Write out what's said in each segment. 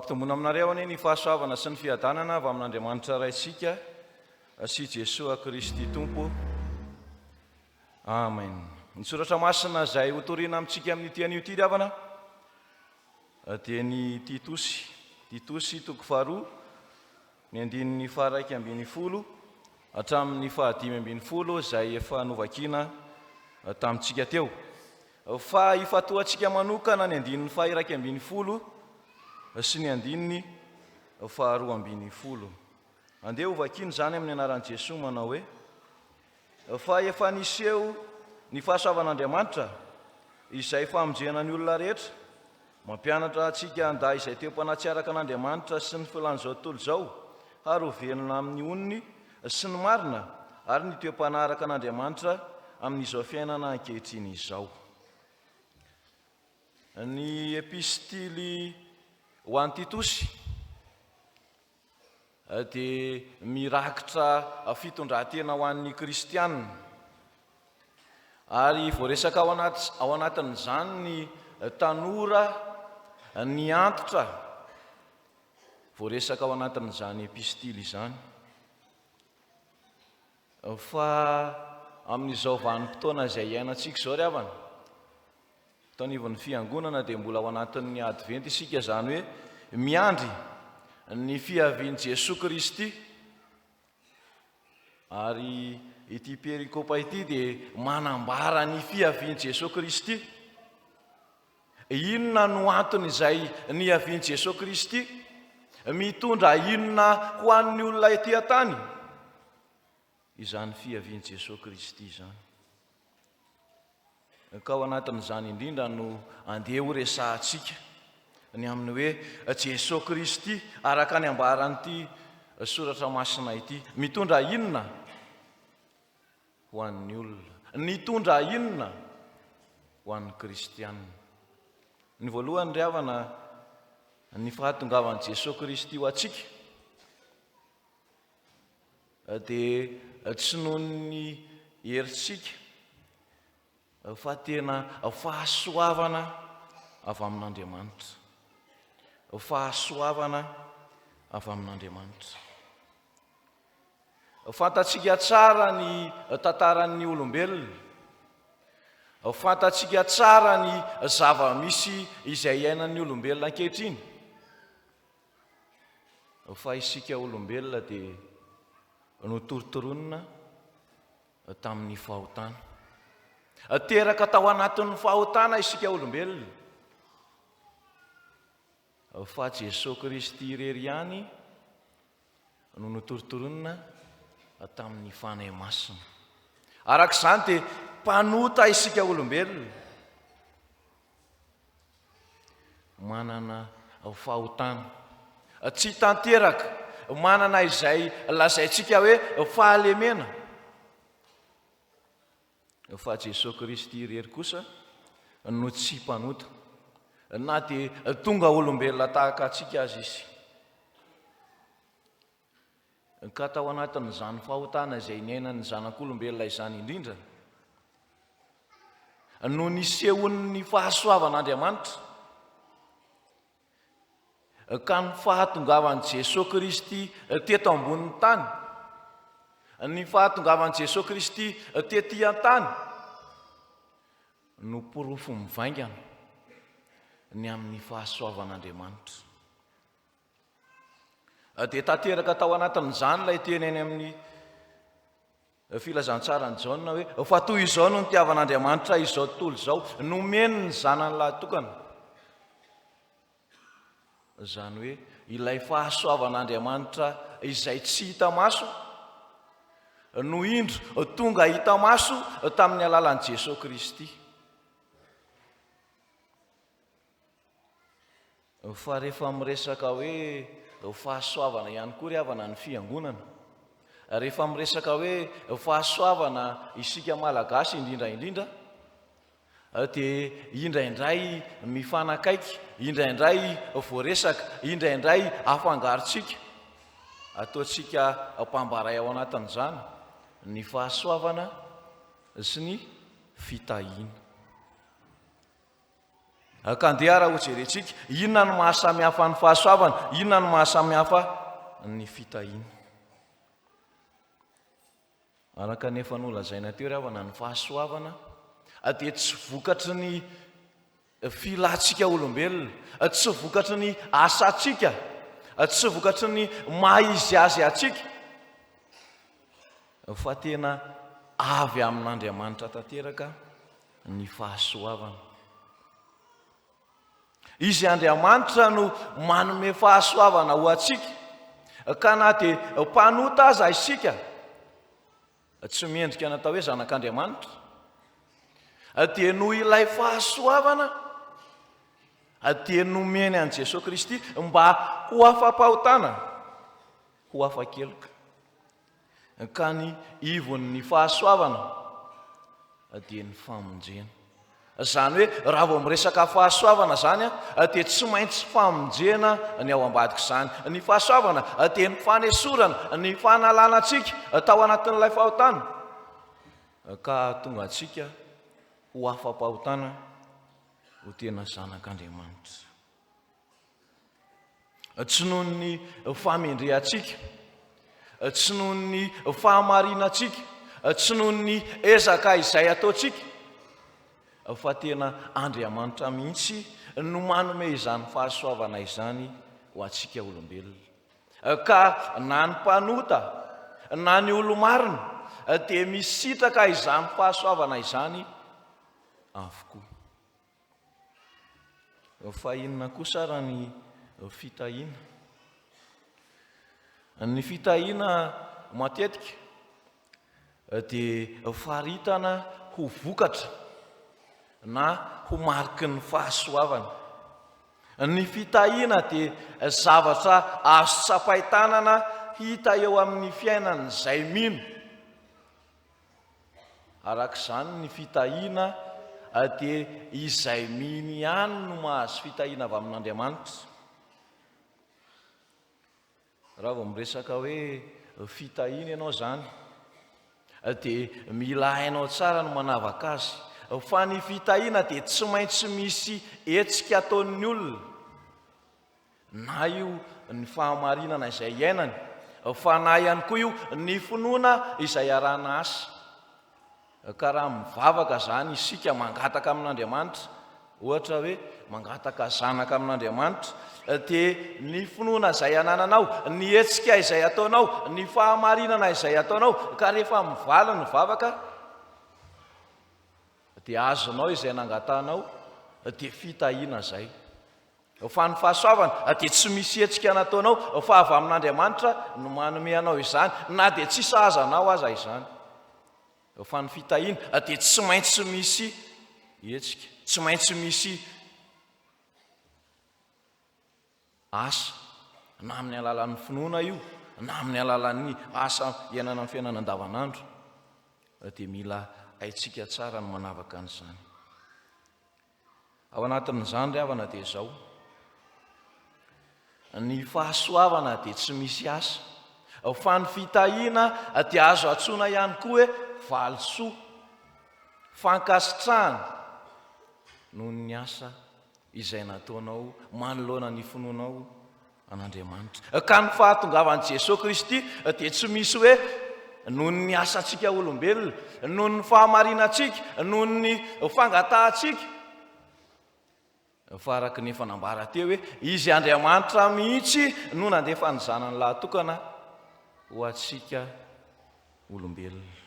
Ampitomboina aminareo anie ny fahasoavana sy ny fiadanana avy amin'Andriamanitra Raintsika sy Jesoa Kristy Tompo. Amen. Ny soratra masina izay hotorina amintsika amin'ity anio ity ry havana dia ny Titosy. Titosy toko faharoa ny andininy faha-11 hatramin'ny faha-15 izay efa novakiana tamintsika teo. Fa ifantohantsika manokana ny andininy faha-11 sy ny andininy faha-12. Andeha hovakiana izany amin'ny anaran'i Jesoa manao hoe, Fa efa niseho ny fahasoavan'Andriamanitra, izay famonjena ny olona rehetra, mampianatra antsika handà izay teo-panahy tsy araka an'Andriamanitra sy ny filàn'izao tontolo izao, ary ho velona amin'ny onony sy ny marina ary ny toe-panahy araka an'Andriamanitra amin'izao fiainana ankehitriny izao. Ny Epistily ho an'i Titosy dia mirakitra fitondran-tena ho an'ny kristiana. Ary voaresaka ao anaty ao anatin'izany ny tanora, ny antitra, voaresaka ao anatin'izany epistily izany. Fa amin'izao vanim-potoana izay iainantsika izao ry havana, Eto anivon'ny Fiangonana dia mbola ao anatin'ny Advento isika, izany hoe miandry ny fiavian'i Jesoa Kristy. Ary ity perikopa ity dia manambara ny fiavian'i Jesoa Kristy. Inona no antony izay niavian'i Jesoa Kristy? Mitondra inona ho an'ny olona ety an-tany izany fiavian'i Jesoa Kristy izany? Ka ao anatin'izany indrindra no andeha ho resahantsika ny amin'ny hoe Jesoa Kristy araka ny ambaran'ity soratra masina ity. Mitondra inona ho an'ny olona? Nitondra inona ho an'ny kristiana? Ny voalohany ry havana, ny fahatongavan'i Jesoa Kristy ho antsika dia tsy noho ny herintsika fa tena fahasoavana avy amin'Andriamanitra. Fahasoavana avy amin'Andriamanitra. Fantatsika tsara ny tantaran'ny olombelona. Fantatsika tsara ny zava-misy izay iainan'ny olombelona ankehitriny. Fa isika olombelona dia notorontoronina tamin'ny fahotana. Teraka tao anatin'ny fahotana isika olombelona. Fa Jesoa Kristy irery ihany no notorontoronina tamin'ny Fanahy Masina. Araka izany dia mpanota isika olombelona. Manana fahotana tsy tanteraka, manana izay lazaintsika hoe fahalemena. Fa Jesoa Kristy irery kosa no tsy mpanota, na dia tonga olombelona tahaka antsika aza Izy. Ka tao anatin'izany fahotana izay niainan'ny zanak'olombelona izany indrindra no nisehoan'ny fahasoavan'Andriamanitra, ka ny fahatongavan'i Jesoa Kristy teto ambonin'ny tany, ny fahatongavan'i Jesoa Kristy tety an-tany no porofo mivaingana ny amin'ny fahasoavan'Andriamanitra. Dia tanteraka tao anatin'izany ilay teny any amin'ny Filazantsaran'i Jaona hoe, Fa toy izao no nitiavan'Andriamanitra izao tontolo izao, nomeny ny Zanany lahitokana. Izany hoe ilay fahasoavan'Andriamanitra izay tsy hita maso no indro tonga hita maso tamin'ny alalan'i Jesoa Kristy. Fa rehefa miresaka hoe fahasoavana ihany koa ry havana ny fiangonana, rehefa miresaka hoe fahasoavana isika Malagasy indrindra indrindra, dia indraindray mifanakaiky, indraindray voaresaka, indraindray afangarontsika, ataontsika mpambaray ao anatin'izany ny fahasoavana sy ny fitahiana. Ka andeha ara hojerentsika, inona no mahasamihafa ny fahasoavana, inona no mahasamihafa ny fitahiana. Araka ny efa nolazaina teo ry havana, ny fahasoavana dia tsy vokatry ny filantsika olombelona, tsy vokatry ny asantsika, tsy vokatry ny maha izy azy antsika, fa tena avy amin'Andriamanitra tanteraka ny fahasoavana. Izy Andriamanitra no manome fahasoavana ho antsika, ka na dia mpanota aza isika, tsy mendrika ny atao hoe zanak'Andriamanitra, dia noho ilay fahasoavana dia nomeny an'i Jesoa Kristy mba ho afa-pahotana, ho afa-keloka. Ka ny ivon'ny fahasoavana dia ny famonjena. Izany hoe raha vao miresaka fahasoavana izany dia tsy maintsy famonjena ny ao ambadik'izany. Ny fahasoavana dia ny fanesorana, ny fanalana antsika tao anatin'ilay fahotana ka hahatonga antsika ho afa-pahotana ho tena zanak'Andriamanitra. Tsy noho ny famendrehantsika, tsy noho ny fahamarinantsika, tsy noho ny ezaka izay ataontsika, fa tena Andriamanitra mihitsy no manome izany fahasoavana izany ho antsika olombelona. Ka na ny mpanota na ny olo-marina dia misitraka izany fahasoavana izany avokoa. Fa inona kosa ara ny fitahiana? Ny fitahiana matetika dia faritana ho vokatra na ho mariky ny fahasoavana. Ny fitahiana dia zavatra azo tsapain-tanana hita eo amin'ny fiainan'izay mino. Araka izany, ny fitahiana dia izay mino ihany no mahazo fitahiana avy amin'Andriamanitra. Raha vao miresaka hoe fitahiana ianao izany, dia mila hainao tsara ny manavaka azy. Fa ny fitahiana dia tsy maintsy misy hetsika ataon'ny olona. Na io ny fahamarinana izay iainany, fa na ihany koa io ny finoana izay arahana asa. Ka raha mivavaka izany isika mangataka amin'Andriamanitra, ohatra hoe mangataka zanaka amin'Andriamanitra, dia ny finoana izay anananao, ny hetsika izay ataonao, ny fahamarinana izay ataonao, ka rehefa mivaly ny vavaka, dia azonao izay nangatahanao, dia fitahiana izay. Fa ny fahasoavana dia tsy misy hetsika nataonao fa avy amin'Andriamanitra no manome anao izany na dia tsy sahaza anao aza izany. Fa ny fitahiana dia tsy maintsy misy hetsika, tsy maintsy misy asa, na amin'ny alalan'ny finoana io, na amin'ny alalan'ny asa iainana amin'ny fiainana andavanandro, dia mila haintsika tsara ny manavaka an'izany. Ao anatin'izany ry havana dia izao, ny fahasoavana dia tsy misy asa, fa ny fitahiana dia azo antsoina ihany koa hoe valisoa, fankasitrahana noho ny asa izay nataonao manoloana ny finoanao an'Andriamanitra. Ka ny fahatongavan'i Jesoa Kristy dia tsy misy hoe noho ny asantsika olombelona, noho ny fahamarinantsika, noho ny fangatahantsika, fa araka ny efa nambara teo hoe Izy Andriamanitra mihitsy no nandefa ny Zanany lahatokana ho antsika olombelona.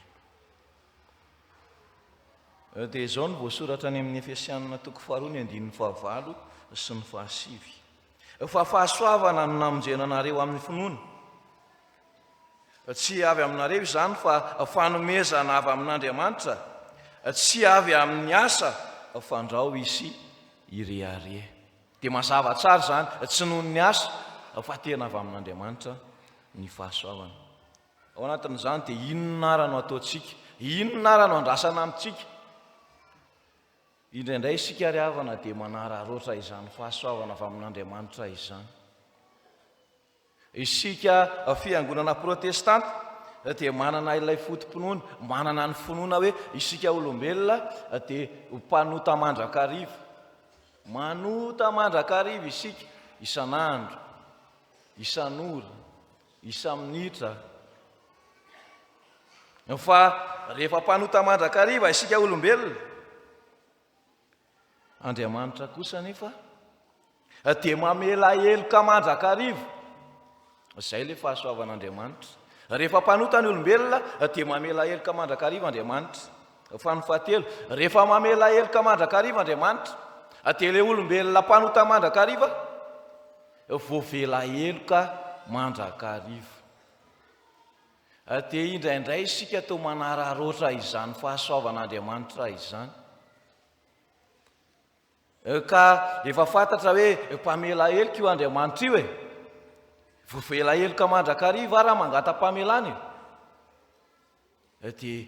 Dia izao no voasoratra any amin'ny Efesianina toko faharoa ny andininy fahavalo sy ny fahasivy. Fa fahasoavana no namonjena anareo amin'ny finoana. Tsy avy aminareo izany fa fanomezana avy amin'Andriamanitra, tsy avy amin'ny asa fandrao hisy hirehareha. Dia mazava tsara izany, tsy noho ny asa fa tena avy amin'Andriamanitra ny fahasoavana. Ao anatin'izany dia inona ara no ataontsika? Inona ara no andrasana amintsika? Indraindray isika ry havana dia manararaotra izany fahasoavana avy amin'Andriamanitra izany. Isika fiangonana protestanta dia manana ilay foto-pinoana, manana ny finoana hoe isika olombelona dia mpanota mandrakariva. Manota mandrakariva isika isan'andro, isan'ora, isa-minitra. Fa rehefa mpanota mandrakariva isika olombelona, Andriamanitra kosa anefa dia mamela heloka mandrakariva. Izay ilay fahasoavan'Andriamanitra. Rehefa mpanota ny olombelona dia mamela heloka mandrakariva Andriamanitra. Fa ny fahatelo, rehefa mamela heloka mandrakariva Andriamanitra dia ilay olombelona mpanota mandrakariva voavela heloka mandrakariva. Dia indraindray isika toa manararaotra izany fahasoavan'Andriamanitra izany. Ka efa fantatra hoe mpamela heloka io Andriamanitra io e. Voavela heloka mandrakariva aho raha mangata-pamelana e. Dia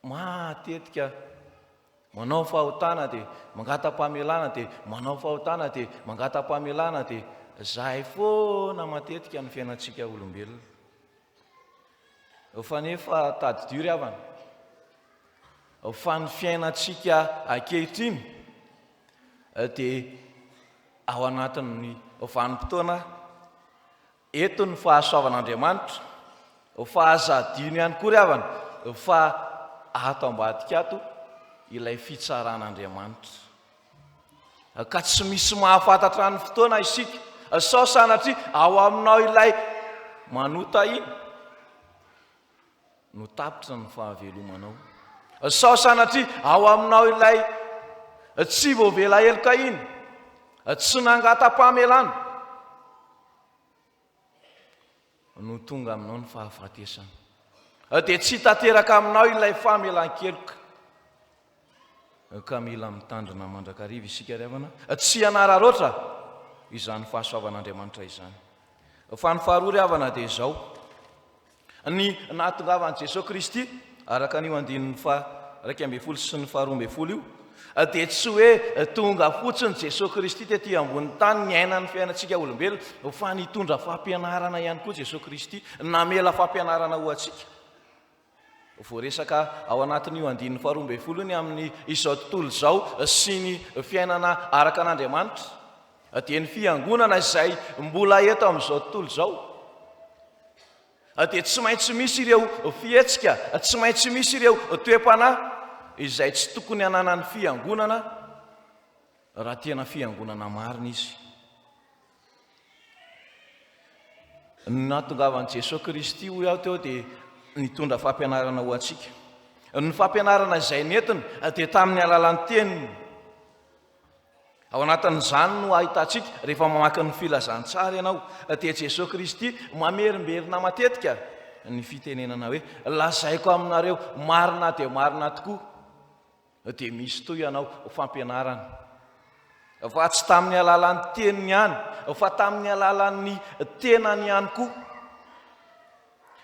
matetika manao fahotana dia mangata-pamelana dia manao fahotana dia mangata-pamelana dia zahay foana matetika ny fiainantsika olombelona. Fa nefa tadidio ry havana fa ny fiainantsika ankehitriny dia ao anatin'ny vanim-potoana eto ny fahasoavan'Andriamanitra fa aza adino ihany koa ry havana fa ato ambadika ato ilay fitsaran'Andriamanitra. Ka tsy misy mahafantatra ny fotoana isika, sao sanatria ao aminao ilay manota iny no tapitra ny fahavelomanao. Sao sanatria ao aminao ilay tsy voavela heloka iny, tsy nangata-pamelana. No tonga aminao ny fahafatesana. Dia tsy tanteraka aminao ilay famelan-keloka. Ka mila mitandrina mandrakariva isika ry havana, tsy hanararaotra izany fahasoavan'Andriamanitra izany. Fa ny faharoa ry havana dia izao, ny nahatongavan'i Jesoa Kristy, araka an'io andininy faha-11 sy ny faha-12 io, dia tsy hoe tonga fotsiny Jesoa Kristy tety ambonin'ny tany niaina ny fiainantsika olombelona, fa nitondra fampianarana ihany koa Jesoa Kristy, namela fampianarana ho antsika. Voaresaka ao anatin'io andininy faha-12 io ny amin'ny izao tontolo izao sy ny fiainana araka an'Andriamanitra, dia ny fiangonana izay mbola eto amin'izao tontolo izao. Dia tsy maintsy misy ireo fihetsika, tsy maintsy misy ireo toe-panahy izay tsy tokony hananan'ny fiangonana raha tena fiangonana marina izy. Ny nahatongavan'i Jesoa Kristy hoy aho teo dia nitondra fampianarana ho antsika. Ny fampianarana izay nentiny dia tamin'ny alalan'ny teniny. Ao anatin'izany no ahitantsika, rehefa mamaky ny filazantsara ianao, dia Jesoa Kristy mamerimberina matetika ny fitenenana hoe, Lazaiko aminareo marina dia marina tokoa, dia misy toa ianao fampianarana. Fa tsy tamin'ny alalan'ny teniny ihany, fa tamin'ny alalan'ny tenany ihany koa.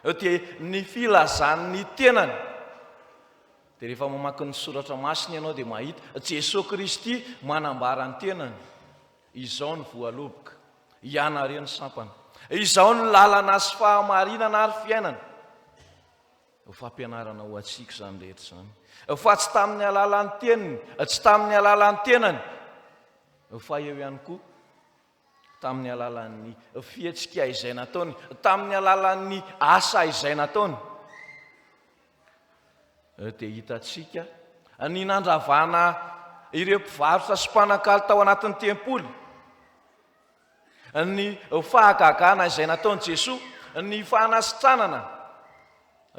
Dia ny filazan'ny tenany. Dia rehefa mamaky ny soratra masina ianao dia mahita Jesoa Kristy manambara ny tenany, Izao ny voaloboka, ianareo ny sampana. Izao ny lalana sy fahamarinana ary fiainana. Ho fampianarana ho antsika izany rehetra izany. Fa tsy tamin'ny alalan'ny teniny, tsy tamin'ny alalan'ny tenany, fa eo ihany koa tamin'ny alalan'ny fihetsika izay nataony, tamin'ny alalan'ny asa izay nataony. Dia hitantsika ny nandravana ireo mpivarotra sy mpanakalo tao anatin'ny tempoly, ny fahagagana izay nataon'i Jesoa, ny fanasitranana,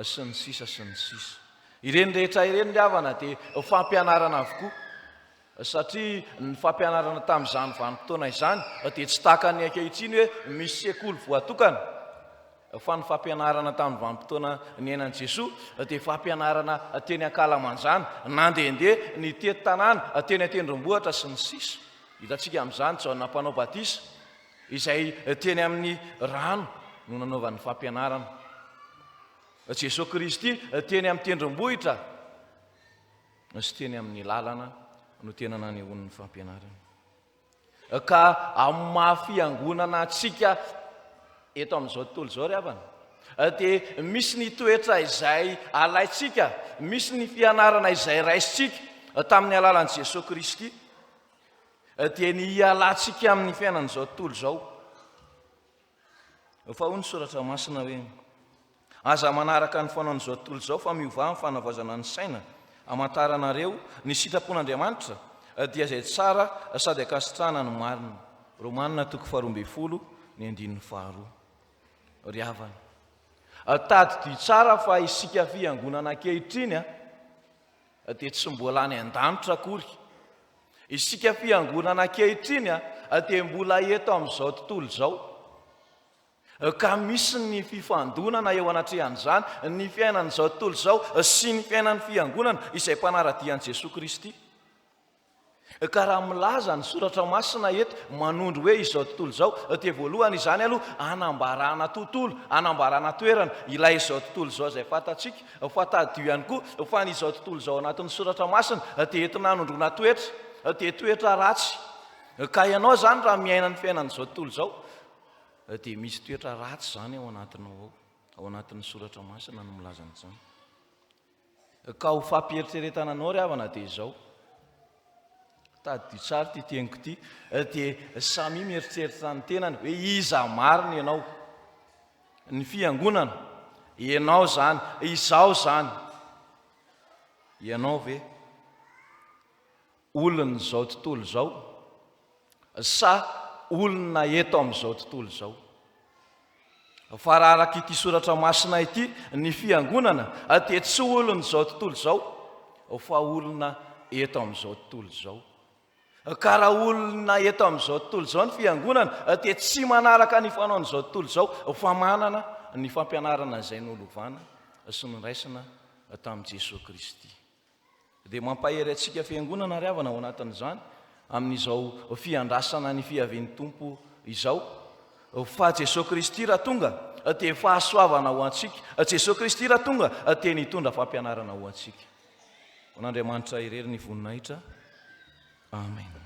sy ny sisa sy ny sisa. Ireny rehetra ireny ry havana dia fampianarana avokoa, satria ny fampianarana tamin'izany vanim-potoana izany dia tsy tahaka ny ankehitriny hoe misy sekoly voatokana, fa ny fampianarana tamin'ny vanim-potoana niainan'i Jesoa dia fampianarana teny ankalamanjana, nandehandeha nitety tanàna, teny an-tendrombohitra sy ny sisa. Hitantsika amin'izany Jaona Mpanao Batisa izay teny amin'ny rano no nanaovany fampianarana. Jesoa Kristy teny amin'ny tendrombohitra sy teny amin'ny lalana no tena nanehoany ny fampianarana. Ka amin'ny maha fiangonana antsika eto amin'izao tontolo izao ry havana, dia misy ny toetra izay alaintsika, misy ny fianarana izay raisintsika tamin'ny alalan'i Jesoa Kristy. dia ny hialantsika amin'ny fiainan'izao tontolo izao. Fa hoy ny soratra masina hoe, Aza manaraka ny fanaon'izao tontolo izao fa miovà amin'ny fanavaozana ny saina, hamantaranareo ny sitrapon'Andriamanitra, dia izay tsara sady ankasitrahana no marina. Romana toko faharoa ambin'ny folo ny andininy faharoa. Ry havana, tadidio tsara fa isika fiangonana ankehitriny dia tsy mbola any an-danitra akory. Isika fiangonana ankehitriny dia mbola eto amin'izao tontolo izao. Ka misy ny fifandonana eo anatrehan'izany, ny fiainan'izao tontolo izao sy ny fiainan'ny fiangonana izay mpanara-dia an'i Jesoa Kristy. Ka raha milaza ny soratra masina eto manondro hoe izao tontolo izao dia voalohany izany aloha anambarana tontolo, anambarana toerana, ilay izao tontolo izao izay fantatsika, fa tadidio ihany koa fa ny izao tontolo izao anatin'ny soratra masina dia entina hanondroana toetra, dia toetra ratsy. Ka ianao izany raha miaina ny fiainan'izao tontolo izao dia misy toetra ratsy izany ao anatinao ao, ao anatin'ny soratra masina no milaza an'izany. Ka ho fampieritreretana anao ry havana dia izao, tadidio tsara ity teniko ity, dia samia mieritreritra ny tenany hoe iza marina ianao? Ny fiangonana, ianao izany, izaho izany, ianao ve? Olon'izao tontolo izao sa olona eto amin'izao tontolo izao? Fa raha araka ity soratra masina ity, ny fiangonana dia tsy olon'izao tontolo izao fa olona eto amin'izao tontolo izao. Ka raha olona eto amin'izao tontolo izao ny fiangonana dia tsy manaraka ny fanaon'izao tontolo izao fa manana ny fampianarana izay nolovana sy noraisina tamin'i Jesoa Kristy. Dia mampahery antsika Fiangonana ry havana ao anatin'izany amin'izao fiandrasana ny fiavian'ny Tompo izao fa Jesoa Kristy raha tonga dia fahasoavana ho antsika, Jesoa Kristy raha tonga dia nitondra fampianarana ho antsika. Ho an'Andriamanitra irery ny voninahitra. Amen.